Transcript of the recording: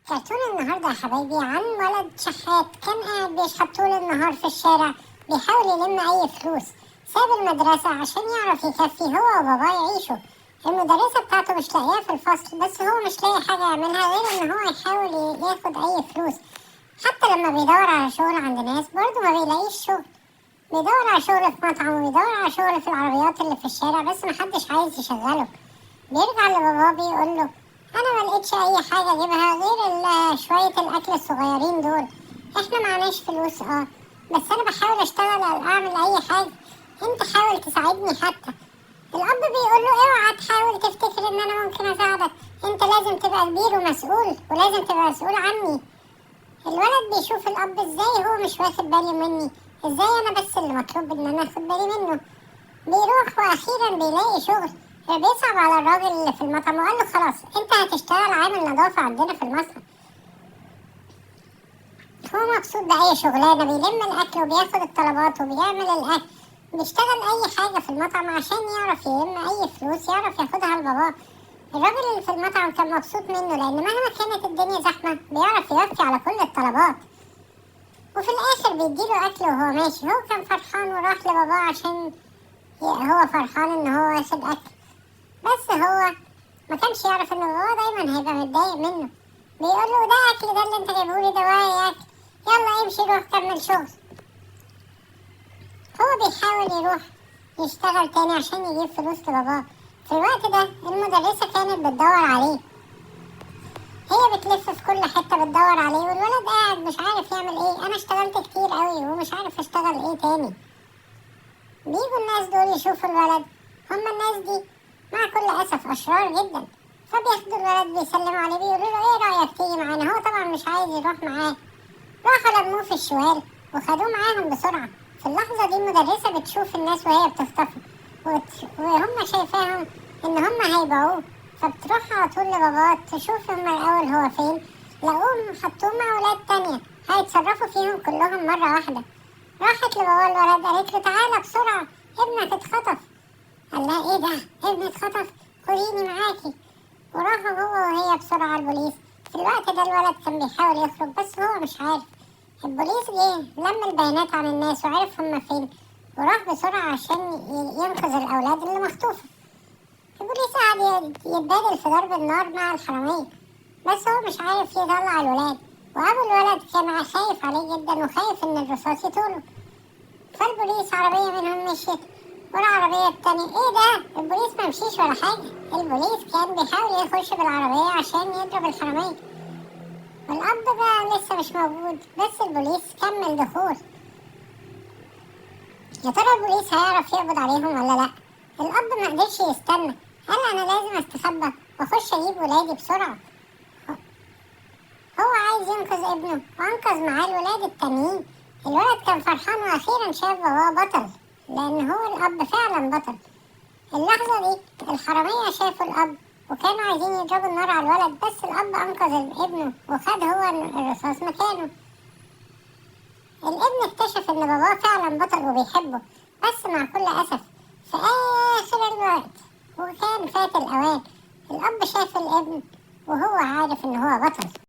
كرتون النهاردة يا حبايبي عن ولد شحات كان قاعد بيشحت طول النهار في الشارع، بيحاول يلم أي فلوس. ساب المدرسة عشان يعرف يكفي هو وباباه يعيشوا. المدرسة بتاعته مش لاقياه في الفصل، بس هو مش لاقي حاجة يعملها غير إن هو يحاول ياخد أي فلوس. حتى لما بيدور على شغل عند ناس برضه ما بيلاقيش شغل. بيدور على شغل في مطعم وبيدور على شغل في العربيات اللي في الشارع، بس محدش عايز يشغله. بيرجع لباباه بيقول له انا ما لقيتش اي حاجه اجيبها غير شويه الاكل الصغيرين دول، احنا معناش فلوس، بس انا بحاول اشتغل او اعمل اي حاجه، انت حاول تساعدني. حتى الاب بيقول له اوعى تحاول تفتكر ان انا ممكن اساعدك، انت لازم تبقى كبير ومسؤول ولازم تبقى مسؤول عني. الولد بيشوف الاب ازاي هو مش واخد باله مني، ازاي انا بس اللي مطلوب ان انا اخد بالي منه. بيروح واخيرا بيلاقي شغل. بيصعب على الراجل اللي في المطعم وقال له خلاص انت هتشتغل عامل نظافة عندنا في المصنع. هو مبسوط بأي شغلانة، بيلم الأكل وبياخد الطلبات وبيعمل الأكل، بيشتغل أي حاجة في المطعم عشان يعرف يلم أي فلوس يعرف ياخدها لباباه. الراجل اللي في المطعم كان مبسوط منه لأن مهما كانت الدنيا زحمة بيعرف يوفي على كل الطلبات. وفي الآخر بيديله أكل وهو ماشي. هو كان فرحان وراح لباباه عشان هو فرحان إن هو واخد أكل، بس هو ما كانش يعرف ان باباه دايما هيبقى متضايق منه. بيقول له ده اكل، ده اللي انت جايبهولي ده واي اكل، يلا امشي روح كمل شغل. هو بيحاول يروح يشتغل تاني عشان يجيب فلوس لباباه. في الوقت ده المدرسة كانت بتدور عليه، هي بتلف في كل حتة بتدور عليه، والولد قاعد مش عارف يعمل ايه. انا اشتغلت كتير قوي ومش عارف اشتغل ايه تاني. بيجوا الناس دول يشوفوا الولد، هما الناس دي مع كل أسف أشرار جدا، فبياخدوا الولد بيسلموا عليه بيقولوا له إيه رأيك تيجي معانا؟ هو طبعا مش عايز يروح معاه. راحوا لموه في الشوال وخدوه معاهم بسرعة. في اللحظة دي المدرسة بتشوف الناس وهي بتخطفه وهم شايفاهم إن هم هيبيعوه، فبتروح على طول لباباه تشوف هم الأول هو فين. لقوهم حطوه مع ولاد تانية هيتصرفوا فيهم كلهم مرة واحدة. راحت لباباه الولد قالت له تعالى بسرعة ابنك اتخطف. قال لها ايه ده ابني اتخطف، خديني معاكي. وراحوا هو وهي بسرعة البوليس. في الوقت ده الولد كان بيحاول يخرج بس هو مش عارف. البوليس جه لم البيانات عن الناس وعرف هما فين، وراح بسرعة عشان ينقذ الأولاد اللي مخطوفة. البوليس قعد يتبادل في ضرب النار مع الحرامية، بس هو مش عارف يطلع الولاد، وأبو الولد كان خايف عليه جدا وخايف إن الرصاص يطوله. فالبوليس عربية منهم مشيت والعربية التانية ايه ده؟ البوليس ما مشيش ولا حاجة، البوليس كان بيحاول يخش بالعربية عشان يضرب الحرامية، والأب بقى لسه مش موجود، بس البوليس كمل دخول. يا ترى البوليس هيعرف يقبض عليهم ولا لأ؟ الأب ما قدرش يستنى، قال أنا لازم أستخبى وأخش أجيب ولادي بسرعة. هو عايز ينقذ ابنه وأنقذ معاه الولاد التانيين. الولد كان فرحان وأخيرا شاف باباه بطل، لأن هو الأب فعلا بطل. اللحظة دي الحرامية شافوا الأب وكانوا عايزين يضربوا النار على الولد، بس الأب أنقذ ابنه وخد هو الرصاص مكانه. الابن اكتشف إن باباه فعلا بطل وبيحبه، بس مع كل أسف في آخر الوقت وكان فات الأوان الأب شاف الابن وهو عارف إن هو بطل.